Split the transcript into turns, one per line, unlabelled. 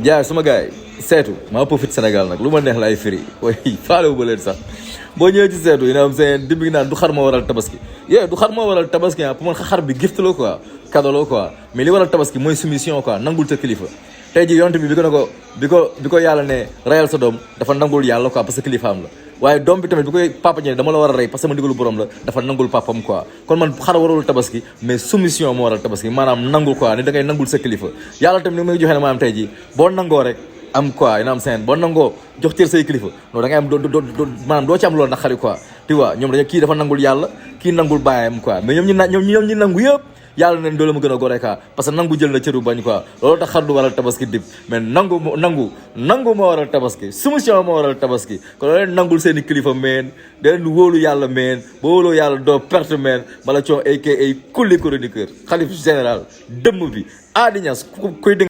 jaay sama gars yi seetu maa profite Sénégal nag lu ma neex la ay firi way faale wu ba leen sax boo ñëwee ci seetu yi na am seen dimbi naan du xar moo waral tabaski yee du xar moo waral tabaski pour man xar bi gift la quoi cadeau la quoi mais li waral tabaski mooy soumission quoi nangul sa kilifa tey ji yonte bi ko ne ko bi ko yàlla ne reyal sa doom dafa nangul yàlla quoi parce que kilifaam la waaye doom bi tamit bi koy papa ñe dama la war a rey parce que sama ndigalu borom la dafa nangul papam quoi kon man xar warul tabaski mais soumission moo waral tabaski maanaam nangul quoi ni da ngay nangul sa kilifa yàlla tamit ni may joxe ne maanaam tey ji boo nangoo rek am quoi ina am seen boo nangoo jox cër say kilifa non da ngay am maanaam doo ci am loolu nag xari quoi tu vois ñoom dañu kii dafa nangul yàlla kii nangul bàyyam quoi mais ñoom ñi nangu yëpp yàlla neen doole ma gën a gore quoi parce que nangu jël na cëru bañ quoi loolu tax xar du waral tabaski dib mais nangu moo waral tabaski soumission moo waral tabaski kon loo leen nangul seen i kilifa meen da leen wóolu yàlla meen boo wóoloo yàlla doo perte meen bala coow aka kulli chroniqueur xalif général dëmm bi Ady Niass kuy